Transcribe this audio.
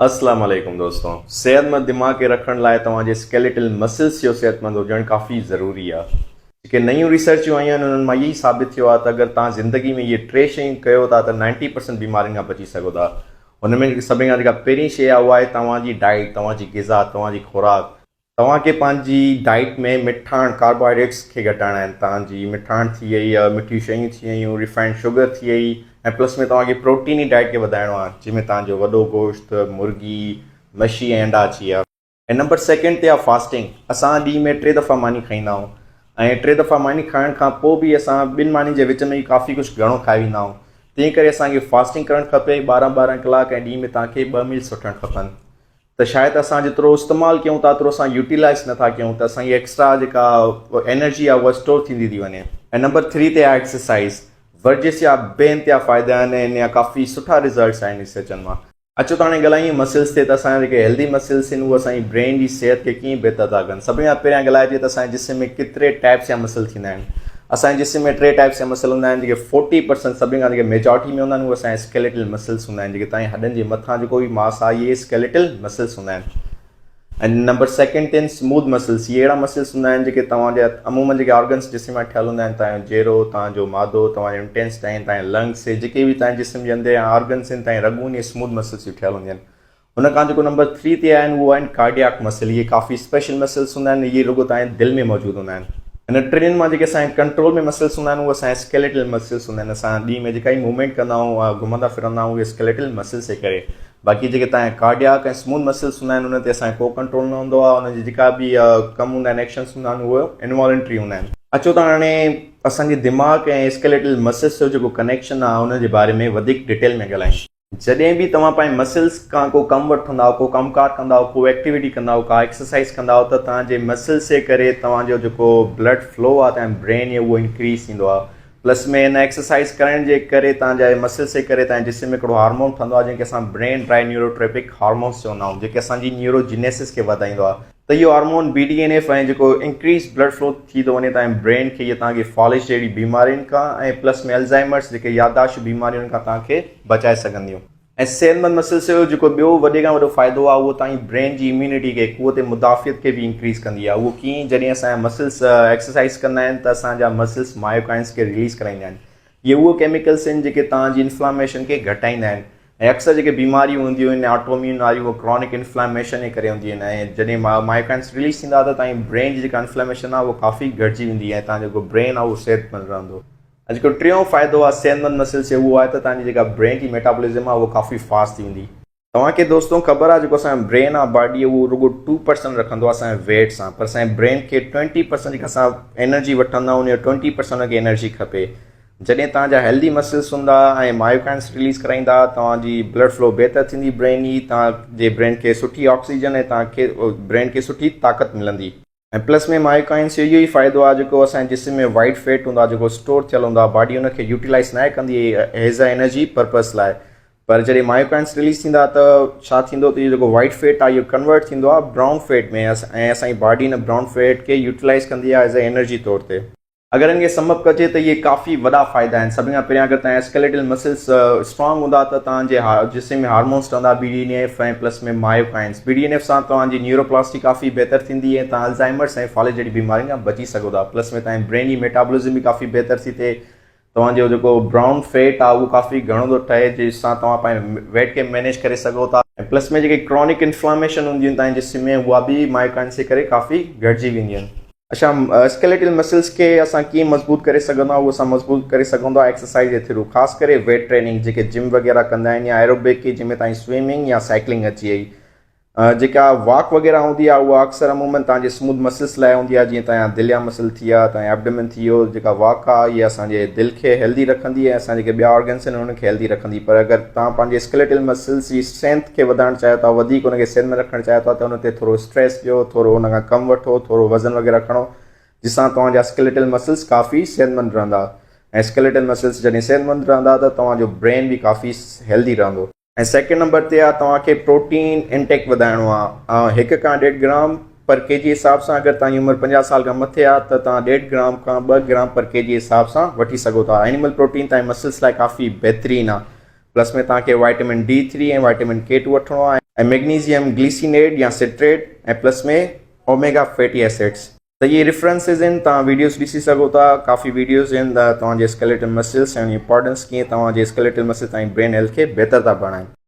اسلام عليڪم دوستو صحتمند دماغ کي رکڻ لاء توهان جي اسڪيليٽل مسلز جو صحتمند هجڻ ڪافي ضروري آهي. جيڪي نيون ريسرچون آيون آهن انهن مان اهو ئي ثابت ٿيو آهي ته اگر توهان زندگي ۾ اهي ٽي شيون ڪيو ٿا ته نائنٽي پرسنٽ بيمارين کان بچي سگهو ٿا. ان ۾ سڀني کان جيڪا پهرين شيء آهي اها آهي توهان جي ڊائيٽ، توهان جي غذا، توهان جي خوراڪ. توهان کي پنهنجي ڊائيٽ ۾ مٺاڻ، ڪاربوهائيڊريٽس، کي گهٽائڻا آهن. توهان جي مٺاڻ ٿي وئي، مٺيون شيون ٿي ويون، ريفائنڊ شگر ٿي وئي ۽ پلس ۾ توهان کي پروٽيني ڊائيٽ کي وڌائڻو آهي جنهن ۾ توهان جو وڏو گوشت، مرغي، مڇي ۽ انڊا اچي ويا. ۽ نمبر سيڪنڊ تي آهي فاسٽنگ. اسان ڏينهن ۾ ٽي دفعا ماني کائيندا آهيون ۽ ٽي دفعا ماني کائڻ کان پوء به اسان ٻن مانين جي وچ ۾ ئي ڪافي ڪجهه گهڻو کائي ويندا آهيون. تنهن ڪري اسان کي فاسٽنگ ڪرڻ کپي 12 12 ڪلاڪ ۽ ڏينهن ۾ توهان کي ٻه ميلس وٺڻ کپن. ته شايد اسان جيترو استعمال ڪيون ٿا تيترو اسان يوٽيلائز نٿا ڪيون ته اسان جي ايڪسٽرا جيڪا انرجي آهي اها اسٽور ٿيندي ٿي وڃي. ۽ نمبر ٿري تي آهي ايڪسرسائز ورزش جا بي انتها فائدا آهن ۽ ان جا ڪافي سٺا رزلٽس آهن ريسرچن مان. اچو ته هاڻي ڳالهايون مسلز تي ته اسان جا جيڪي هيلدي مسلز آهن اهي اسان جي برين جي صحت کي ڪيئن بهتر ٿا ڪن. سڀني کان پهريان ڳالهائجي ته اسان جي جسم ۾ ڪيتري ٽائپس جا مسل ٿيندا آهن. اسان جي جسم ۾ ٽي ٽائپس جا مسل هوندا آهن جيڪي فورٽي پرسنٽ سڀني کان جيڪي ميجارٽي ۾ هوندا آهن اهي اسان جا اسڪيليٽل مسلس هوندا آهن جيڪي تانجي هڏن جي مٿان جيڪو به ماس آهي اهي اسڪيليٽل مسلس هوندا آهن ۽ نمبر سيڪنڊ تي آهن اسموٿ مسلس اهي اهڙا مسلس هوندا آهن جيڪي توهان جا عمومن جيڪي آرگنس جسم مان ٺهيل هوندا آهن توهان جو جيرو توهان جو معدو توهان جو انٽيسٽائن توهان جا لنگس جيڪي به توهان جي جسم جي اندر آرگنس آهن توهان جي رڳون اهي اسموٿ مسلس جون ٺهيل هونديون آهن ان کان جيڪو نمبر ٿري تي آهن اهو آهن ڪارڊياڪ مسل اهي ڪافي اسپيشل مسلس هوندا آهن اهي رڳو توهان جي دل ۾ موجود هوندا آهن. هن ٽنهن مان جيڪي اسان جي ڪنٽرول ۾ مسلس هوندا آهن اهي اسان جا اسڪيليٽل مسلس هوندا آهن اسان ڏينهن ۾ جيڪا ئي موومينٽ ڪندا آهيون گهمندا ڦرندا آهيون اهي اسڪيليٽل مسلس جي ڪري باقي جيڪي توهان جا ڪارڊياڪ ۽ اسموٿ مسلس هوندا آهن انهن تي اسان جو ڪو ڪنٽرول نه هوندو آهي انهن جي جيڪا به ڪم هوندا آهن ايڪشنس هوندا آهن اهي انوالنٽري هوندا آهن. اچو ته هاڻي اسان جي دماغ ۽ اسڪيليٽل مسلس جو جيڪو ڪنيڪشن آهي ان جي باري ۾ وڌيڪ ڊيٽيل ۾ ڳالهايون. جڏهن به توهان پنهنجي مسلز کان ڪو ڪم وٺندا آهيو، ڪو ڪم ڪار ڪندا آهيو، ڪو ايڪٽيوٽي ڪندا آهيو، ڪا ايڪسرسائز ڪندا آهيو ته توهان جي مسلز جي ڪري توهان جو جيڪو بلڊ فلو آهي توهان جي برين ۾ اهو انڪريز ٿيندو آهي پلس ۾ ان ايڪسرسائز ڪرڻ جي ڪري توهان جا مسلز جي ڪري توهان جي جسم ۾ هڪڙو هارمون ٺهندو آهي جنهن کي اسان برين ڊرائي نيوروٽريپڪ هارمونس چوندا آهيون جيڪي اسان جي نيوروجينيسس کي وڌائيندو آهي. ته اهو hormone B D N F ۽ جيڪو انڪريز بلڊ فلو ٿي ٿو وڃي تان برين کي اهو توهان کي فالج جهڙي بيمارين کان ۽ پلس ۾ الزائمرس جيڪي يادداشت جون بيماريون کان توهان کي بچائي سگهنديون. ۽ صحتمند مسلس جو جيڪو ٻيو وڏي کان وڏو فائدو آهي اهو توهان جي برين جي اميونٽي کي قوت مدافعت کي به انڪريز ڪندي آهي اهو ڪيئن جڏهن اسان جا مسلس ايڪسرسائز ڪندا آهن ته اسان جا مسلس مايوڪائنس کي رليز ڪرائيندا آهن اهي اهو ڪيميڪلس آهن جيڪي توهان جي انفلاميشن کي گهٽائيندا آهن ۽ اڪثر جيڪي بيماريون هونديون آهن آٽو اميون واريون اهي ڪرونڪ انفلاميشن جي ڪري هونديون آهن ۽ جڏهن مايوڪائنس رليز ٿيندا ته توهان جي برين جي جيڪا انفلاميشن آهي اها ڪافي گهٽجي ويندي ۽ توهان جو جيڪو برين آهي اهو صحتمند رهندو. ۽ جيڪو ٽيون فائدو آهي صحتمند مسلس جو اهو آهي ته توهان جي جيڪا برين جي ميٽابولزم آهي اها ڪافي فاسٽ ٿي ويندي. توهان کي دوستو خبر آهي جيڪو اسان جو برين آهي باڊي اهو رڳو ٽو پرسنٽ رکندو آهي اسان جي ويٽ سان پر اسان جي برين کي ٽوئنٽي پرسنٽ جيڪا اسان انرجي وٺندا آهيون ان جو ٽوئنٽي پرسنٽ ان کي انرجي کپي. جڏهن توهان جا هيلدي مسلس هوندا ۽ مايوڪائنس رليز ڪرائيندا توهان جي بلڊ فلو بهتر ٿيندي برين جي توهان جي برين کي سٺي آڪسيجن ۽ توهان کي برين کي سٺي طاقت ملندي. ۽ پلس ۾ مايوڪائنس جو اهو ئي فائدو آهي جيڪو اسان جي جسم ۾ وائيٽ فيٽ هوندو آهي جيڪو اسٽور ٿيل هوندو آهي باڊي ان کي يوٽيلائز ناهي ڪندي ايز ا انرجي پرپس لاء پر جڏهن مايوڪائنس رليز ٿيندا ته ڇا ٿيندو ته اهو جيڪو وائيٽ فيٽ آهي اهو ڪنورٽ ٿيندو آهي برائون فيٽ ۾ ۽ اسان جي باڊي ان برائون فيٽ کي يوٽيلائز ڪندي آهي ايز ا انرجي طور تي. اگر ان کي سم اپ ڪجي ته اهي ڪافي وڏا فائدا آهن. سڀني کان پهريان اگر توهان جا اسڪيليٽل مسلز اسٽرانگ هوندا ته توهان جي جسم ۾ هارمونز ٺهندا B D N F ۽ plus ۾ myokines. B D N F سان توهان جي نيوروپلاسٽي ڪافي بهتر ٿيندي ۽ توهان الزائمرس ۽ فالج جهڙي بيمارين کان بچي سگهو ٿا. پلس ۾ توهان جي برين جي ميٽابولزم به ڪافي بهتر ٿي ٿئي. توهان جو جيڪو برائون فيٽ آهي اهو ڪافي گهڻو ٿو ٺهي جنهن سان توهان پنهنجي ويٽ کي مينيج ڪري سگهو ٿا. ۽ پلس ۾ جيڪي ڪرونڪ انفلاميشن هونديون آهن توهان جي جسم ۾ اها به مايوڪائنس جي ڪري ڪافي گهٽجي وينديون آهن. اڇا اسڪيليٽل مسلز کي اسان ڪيئن مضبوط ڪري سگهندا اهو اسان مضبوط ڪري سگهون ٿا ايڪسرسائز جي ٿرو خاص ڪري ويٽ ٽريننگ جيڪي جم وغيره ڪندا آهن يا ايروبڪ جنهن ۾ تائين سوئمنگ يا سائيڪلنگ اچي وئي جيڪا واڪ وغيره هوندي آهي اها اڪثر عمومن تان جي اسموٿ مسلز لاء هوندي آهي جيئن تان دل جا مسل ٿي ويا تان ايبڊومن ٿي ويو جيڪا واڪ آهي اها اسان جي دل کي هيلدي رکندي ۽ اسان جيڪي ٻيا آرگنس آهن انهن کي هيلدي رکندي پر اگر تان پنهنجي اسڪيليٽل مسلز جي اسٽرينٿ کي وڌائڻ چاهيو ٿا وڌيڪ ان کي صحت مند رکڻ چاهيو ٿا ته ان تي ٿورو اسٽريس ڏيو ٿورو ان کان ڪم وٺو ٿورو وزن وغيره کڻو جنهن سان توهان جا اسڪيليٽل مسلز ڪافي صحت مند رهندا ۽ اسڪيليٽل مسلز جڏهن صحت مند رهندا ته توهان جو برين به ڪافي هيلدي رهندو. ۽ سيڪنڊ نمبر تي آ توهان کي پروٽين انٽيڪ وڌائڻو آ هڪ کان ڏيڍ گرام پر ڪي جي حساب سان اگر توهان جي عمر 50 سال کان مٿي آ ته توهان ڏيڍ گرام کان ٻه گرام پر ڪي جي حساب سان وٺي سگهو ٿا اينيمل پروٽين توهان جي مسلس لاء ڪافي بهترين آ پلس ۾ توهان کي وائٽمن ڊي ٿري ۽ وائٽمن ڪي ٽو وٺڻو آ. ۽ ميگنيزيم گليسينيٽ يا citrate ۽ plus ۾ omega fatty acids. ته اهي ريفرنسز آهن توهان ويڊيوز ڏسي سگهو ٿا ڪافي ويڊيوز آهن ته توهان جي اسڪيليٽل مسلس ۽ ان جي امپارٽنس ڪيئن توهان جي اسڪيليٽل مسلس ۽ برين هيلٿ کي بهتر ٿا بڻائين.